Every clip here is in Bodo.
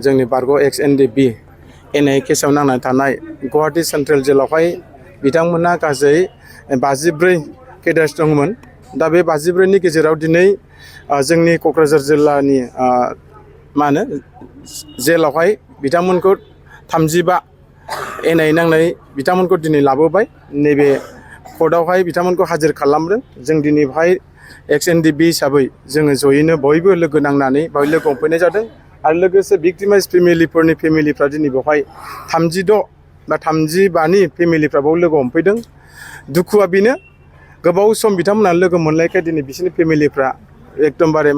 जोंनि बारग' एक्स एनडिबि एनआईए केसाव नांनानै थानाय गुवाहाटी सेन्ट्रेल जेलावहाय बिथांमोना गासै 54 केडार्स दंमोन। दा बे 54नि गेजेराव दिनै जोंनि क'क्राझार जिल्लानि जेलावहाय बिथांमोनखौ 35 एनआईए नांनाय बिथांमोनखौ दिनै लाबोबाय। नैबे कर्टआवहाय बिथांमोनखौ हाजिर खालामदों। जों दिनै बेवहाय एक्स एनडिबि हिसाबै जोङो जयैनो बयबो लोगो नांनानै बेवहाय लोगो हमफैनाय जादों। आरो लोगोसे भिक्टिमाइज फेमिलिफ्रा दिनै बेवहाय 36 बा 35नि फेमिलिफ्रा बेयाव लोगो हमफैदों। दुखुआ बेनो गोबाव सम बिथांमोना लोगो मोनलायखाय दिनै बिसोरनि फेमिलिफ्रा एकदमबारे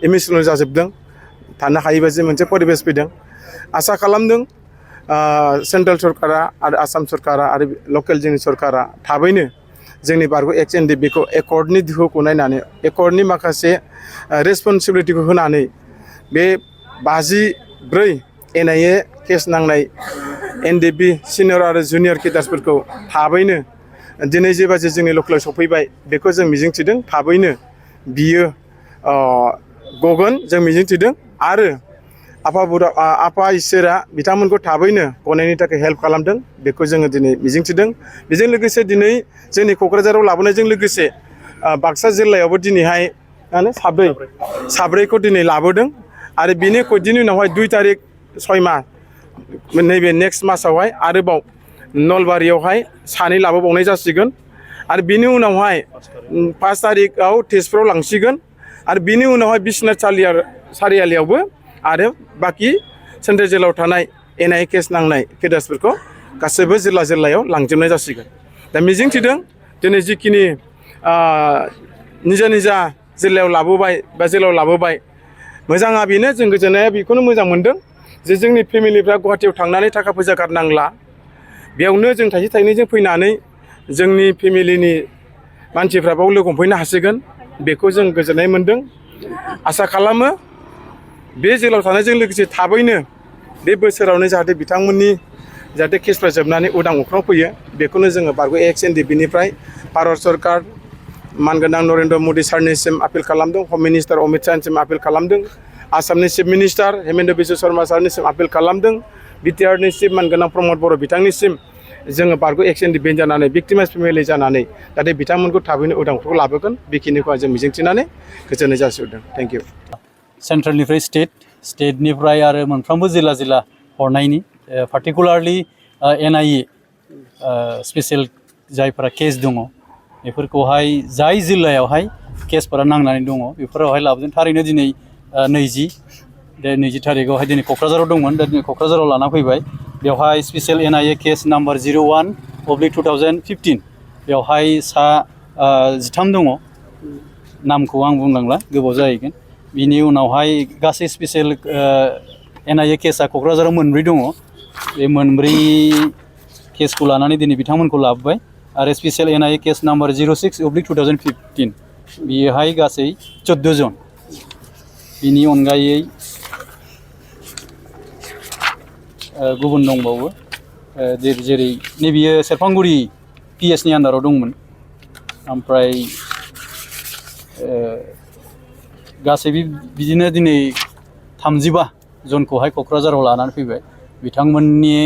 इमोसनेल जाजोबदों। थानो हायैबायदि मोनसे परिबेस फैदों। आसा खालामदों सेन्ट्रेल सरकारा आरो आसाम सरकारा आरो लकेल जोंनि सरकारा थाबैनो जोंनि बारग' एक्स एनडिबिखौ एकर्डनि दोहौखौ नायनानै एकर्डनि माखासे रेसपन्सिबिलिटिखौ होनानै बे 54 एनआईए केस नांनाय एनडिबि सिनियर आरो जुनियर केडार्सफोरखौ थाबैनो दिनै जेबादि जोंनि लकेलाव सफैबाय बेखौ जों मिजिंथिदों थाबैनो बियो गगोन जों मिजिंथिदों। आरो आफा इसोरा बिथांमोनखौ थाबैनो गनायनि थाखाय हेल्प खालामदों बेखौ जोङो दिनै मिजिंथिदों। बेजों लोगोसे दिनै जोंनि क'क्राझाराव लाबोनायजों लोगोसे बाक्सा जिल्लायावबो दिनैहाय साब्रैखौ दिनै लाबोदों। आरो बिनि उनावहाय 2 तारिख 6 माह नैबे नेक्स्ट मासावहाय आरोबाव नलबारियावहाय 2 लाबोबावनाय जासिगोन। आरो बिनि उनावहाय 5 तारिखआव तेजपुराव लांसिगोन। आरो बिनि उनावहाय बिश्वनाथ सारियालियावबो आरो बाखि सेन्ट्रेल जेलाव थानाय एनआईए केस नांनाय केडार्सफोरखौ गासैबो जिल्लायाव लांजोबनाय जासिगोन। दा मिजिंथिदों दिनै जिखिनि निजा जिल्लायाव लाबोबाय मोजाङा बेनो जों गोजोननाया बेखौनो मोजां मोनदों जे जोंनि फेमिलिफ्रा गुवाहाटीयाव थांनानै थाखा फैसा गारनांला। बेयावनो जों थाइसे थाइनैजों फैनानै जोंनि फेमिलिनि मानसिफ्रा बाव लोगो हमफैनो हासिगोन बेखौ जों गोजोननाय मोनदों। आसा खालामो बे जेलाव थानायजों लोगोसे थाबैनो बे बोसोरावनो जाहाथे बिथांमोननि केसफ्रा जोबनानै उदां अख्राङाव फैयो बेखौनो जोङो बारग' एक्स एनडिबिनिफ्राय भारत सरकार मानगोनां नरेन्द्र मदि सारनिसिम आपिल खालामदों। हम मिनिस्टार अमित शाहनिसिम आपिल खालामदों। आसामनि चिफ मिनिस्टार हेमेन्त बिश्व शर्मा सारनिसिम आपिल खालामदों। बिटिआरनि चिफ मानगोनां प्रमद बर' बिथांनिसिम जोङो बारग' एक्स एनडिबि जानानै भिक्टिमाइज फेमिलि जानानै जाहाथे बिथांमोनखौ थाबैनो उदां अख्राङाव लाबोगोन बेखिनिखौ जों मिजिंथिनानै गोजोननाय जासिहरदों। Thank you. सेन्ट्रेलनिफ्राय स्टेटनिफ्राय आरो मोनफ्रोमबो जिल्ला हरनायनि पार्टिकुलारलि एनआईए स्पेसियेल जायफोरा केस दङ बेफोरखौहाय जाय जिल्लायावहाय केसफोरा नांनानै दङ बेफोरावहाय लाबोदों। थारैनो दिनै 20 थारिखआवहाय दिनै क'क्राझाराव दंमोन। दा दिनै क'क्राझाराव लाना फैबाय। बेवहाय स्पेसियेल एनआईए केस नाम्बार 01/2015 बेवहाय 13 दङ। नामखौ आं बुंलांला गोबाव जाहैगोन। बिनि उनावहाय गासै स्पेसियेल एनआईए केसआ क'क्राझाराव 4 दङ। बे 4 केसखौ लानानै दिनै बिथांमोनखौ लाबोबाय। आरो स्पेसियेल एनआईए केस नाम्बार 06/2015 बेयोहाय गासै 14 जन। बिनि अनगायै गुबुन दंबावो जेरै नैबेयो सेरफांगुरि पिएसनि आन्दाराव दंमोन। ओमफ्राय गासै बिदिनो दिनै 35 जनखौहाय क'क्राझाराव लानानै फैबाय। बिथांमोननि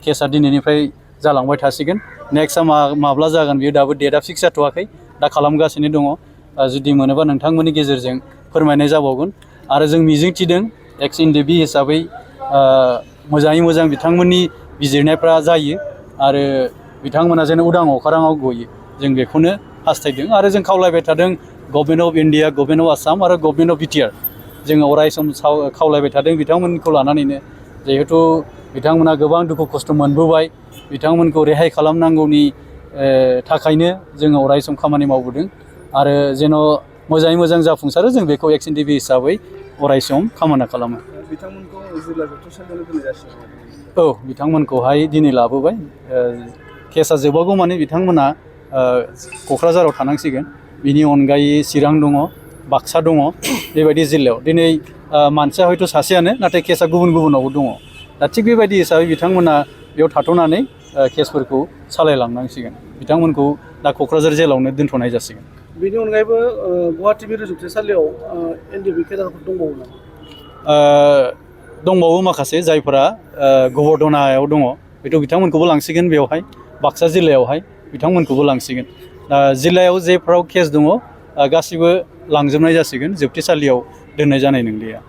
केसआ दिनैनिफ्राय जालांबाय थासिगोन। नेक्स्टआ माब्ला जागोन बेयो दाबो डेटआ फिक्स जाथ'वाखै। दा खालामगासिनो दङ। जुदि मोनोबा नोंथांमोननि गेजेरजों फोरमायनाय जाबावगोन। आरो जों मिजिंथिदों एक्स एनडिबि हिसाबै मोजाङै मोजां बिथांमोननि बिजिरनायफ्रा जायो आरो बिथांमोना जेन उदां अख्राङाव गयो जों बेखौनो हास्थायदों। आरो जों खावलायबाय थादों government of India, government of Assam आरो गभर्नमेन्ट अफ बिटिआर जोङो अराय सम खावलायबाय थादों बिथांमोनखौ लानानैनो। जिहेथु बिथांमोना गोबां दुखु खस्थ' मोनबोबाय। बिथांमोनखौ रेहाय खालामनांगौनि थाखायनो जोङो अराय सम खामानि मावबोदों। आरो जेन' मोजाङै मोजां जाफुंसारो जों बेखौ एक्स एनडिबि हिसाबै अराय सम खामानि खालामो। बिथांमोनखौ जिल्ला जोबथेसालियाव दोननाय जासिगोन। औ बिथांमोनखौहाय दिनै लाबोबाय। केसा जोबागौ माने बिथांमोना क'क्राझाराव थानांसिगोन। बिनि अनगायै चिरां दङ, बाक्सा दङ। बेबायदि जिल्लायाव दिनै मानसिया हयथ' सासेयानो नाथाय केसा गुबुनावबो दङ। दा थिग बेबायदि हिसाबै बिथांमोना बेयाव थाथ'नानै केसफोरखौ सालायलांनांसिगोन। बिथांमोनखौ दा क'क्राझार जेलावनो दोनथ'नाय जासिगोन। बेनि अनगायैबो गुवाहाटी मिरु जोबथेसालियाव एनडिबि केडारफोर दंबावो नामा? दंबावो माखासे जायफोरा गबर्धनायाव दङ हयथ' बिथांमोनखौबो लांसिगोन बेवहाय बाक्सा जिल्लायावहाय बिथांमोनखौबो लांसिगोन जिल्लायाव जेफ्राव केस दङ गासिबो लांजोबनाय जासिगोन जोबथेसालियाव दोननाय जानाय नंलिया